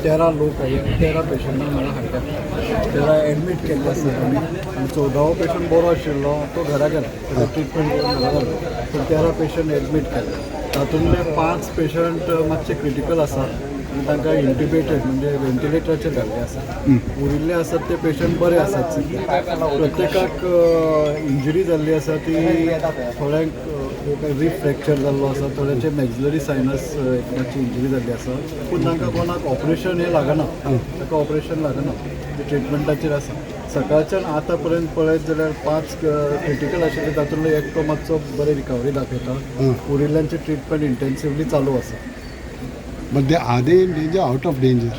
13 लोक, 13 पेशंटां हांगा हाडल्या. 13 एडमीट केल्ले आसात आमी आनी 14वो पेशंट बरो आशिल्लो, तो घरा गेला. ताका ट्रिटमेंट करून घरा गेलो. पूण 13 पेशंट एडमीट केले. तातूंतले पांच पेशंट मातशे क्रिटिकल आसात आनी तांकां इंट्युबेटेड म्हणजे व्हेंटिलेटराचेर घाल्ले आसात. उरिल्ले आसात ते पेशंट बरे आसात सगळे. प्रत्येकाक इंजुरी जाल्ली आसा ती थोड्यांक रिब फ्रॅक्चर जाल्लो आसा, थोड्याचे मॅक्झिलरी सायनस एक मातशी इंजुरी जाल्ली आसा. पूण तांकां कोणाक ऑपरेशन हें लागना, ताका ऑपरेशन लागना, ते ट्रिटमेंटाचेर आसा. सकाळच्यान आतां पर्यंत पळयत जाल्यार पांच क्रिटिकल आशिल्ले, तातूंतलो एकटो मातसो बरे रिकवरी दाखयता. उरिल्ल्यांचे ट्रिटमेंट इंटेन्सिवली चालू आसा. But they are they in danger, out of danger?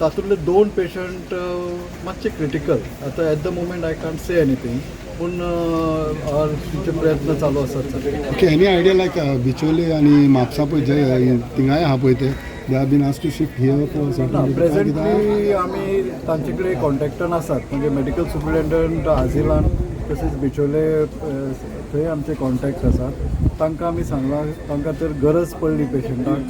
तातूंतले दोन पेशंट मातशे क्रिटिकल. आतां at the moment I can't say anything, पूण आमचे प्रयत्न चालू आसात सगळे. Okay, any idea like Bicholim आणि म्हापसा पळय जे थिंगाय आहा पळय ते they have been asked to shift here for ना. सर्टन प्रेझेंटली आमी तांचे कडेन कॉन्टॅक्टान आसात. म्हणजे मेडिकल सुप्रिटेंडंट आझिलान तशेंच बिचोले थंय आमचे कॉन्टॅक्ट आसात. तांकां आमी सांगलां, तांकां तर गरज पडली, पेशंटाक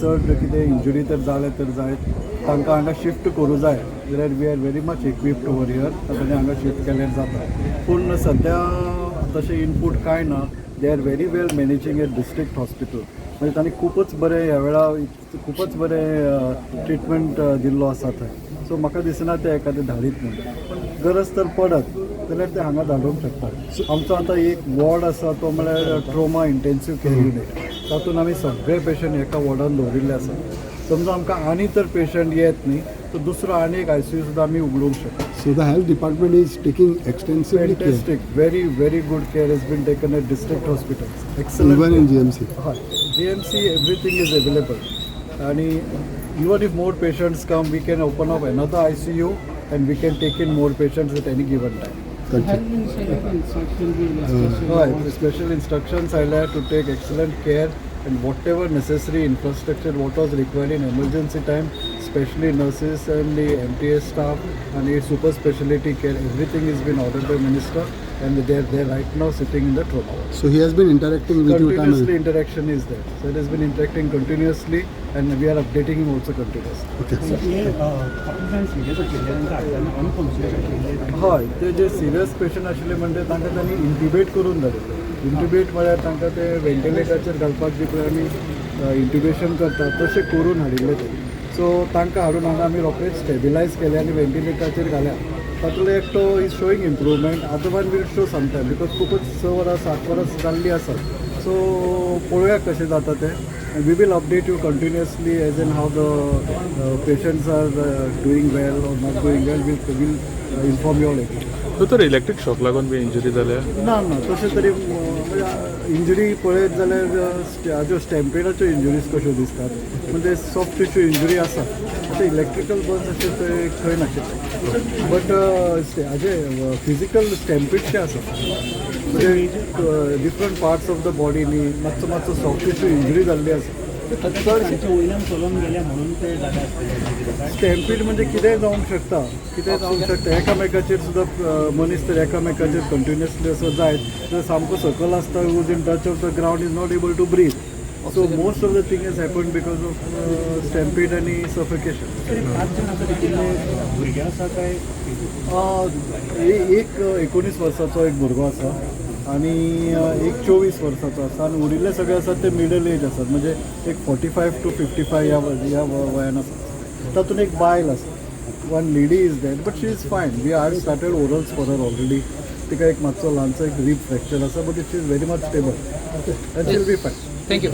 चड कितें इंजुरी तर जालें तर जायत, तांकां हांगा शिफ्ट करूं जाय जाल्यार we are very much equipped over here आनी हांगा शिफ्ट केल्यार जाता. पूण सद्या तशें इनपूट कांय ना. They are very well managing at district hospital. म्हणजे तांणी खूपच बरें ह्या वेळा खूपच बरें ट्रिटमेंट दिल्लो आसा थंय. सो म्हाका दिसना ते एखादें धाडीत म्हूण, पूण गरज तर पडत जाल्यार ते हांगा धाडूंक शकतात. आमचो आतां एक वॉर्ड आसा, तो म्हळ्यार ट्रोमा इंटेन्सीव केअर युनीट. तातूंत आमी सगळे पेशंट एका वॉर्डान दवरिल्ले आसात. समजा आमकां आनी तर पेशंट येत न्ही, तर दुसरो आनी एक आयसीयू सुद्दां आमी उगडूंक शकता. So the health department is taking extensively care. Fantastic, very very good care has been taken at district hospitals. Excellent. Even in GMC. हय, GMC everything is available आणि even if more patients come, we can open up another ICU and we can take in more patients at any given time. Thank you. Health minister instruction be हय, special instructions आयल्या to take excellent care and whatever necessary infrastructure what was required in emergency time, specially nurses and the MTS staff and super speciality care, everything is been ordered by minister and they are there right now sitting in the trauma. So he has been interacting with you time. Continuously interaction is there. So it has been interacting continuously and we are updating him also continuously. Okay. हे serious आशिल्ले तांकां हाडटना unconscious आशिल्ले? हय, ते जे serious patient आशिल्ले म्हणजे तांकां तांणी इंट्युबेट करून धाडिल्ले. इंट्युबेट म्हळ्यार तांकां ते व्हेंटिलेटराचेर घालपाक जे पळय आमी इंट्युबेशन करतात, तशें करून हाडिल्ले ते. सो तांकां हाडून हांगा आमी रोखडेच स्टेबिलायज केले आनी व्हेंटिलेटराचेर घाल्या. तातूंतलो एकटो is showing improvement, other one will show some time because खूपच 6 वरां 7 वरां जाल्लीं आसात. सो पळोवया कशें जाता तें. We will update you continuously as and how the patients are doing well or not doing well, will inform you all. दोतोर, इलेक्ट्रीक शॉक लागून बी इंजुरी जाल्या? ना ना, तशें तरी म्हणजे इंजुरी पळयत जाल्यार हाज्यो स्टॅम्पिडाच्यो इंजुरीज कश्यो दिसतात. म्हणजे सॉफ्ट टिश्यू इंजुरी आसा. अशें इलेक्ट्रिकल बर्न्स अशें थंय खंय नाशिल्लें, बट हाजे फिजिकल स्टॅम्पिडचे आसा. म्हणजे different parts of the body न्ही, मातसो मातसो सॉफ्ट टिश्यू इंजुरी जाल्ली आसा. चडशे वयल्यान चलोवन गेल्या म्हणून ते जाले आसतले कितें काय? स्टॅम्पीड म्हणजे कितेंय जावंक शकता, कितेंय जावंक शकता. एकामेकाचेर सुद्दां मनीस तर एकामेकाचेर कंटिन्युअसली असो जायत जाल्यार सामको सकल आसता, who's in touch of the ground is not able to breathe. So most of the thing is happen because of stampede आनी सफोकेशन. तरी पांच जाण आसा, तितूंतले भुरगे आसा काय? एक 19 वर्साचो एक भुरगो आसा आनी एक 24 वर्साचो आसा आनी उरिल्ले सगळे आसात ते मिडल एज आसात. म्हणजे एक 45 to 55 ह्या वयान आसात. तातूंत एक बायल आसा. One lady is there, but she is fine. We are started orals for her already. तिका एक मातसो ल्हानसो एक रिब फ्रॅक्चर आसा, but she is very much stable and she'll be fine. Thank you.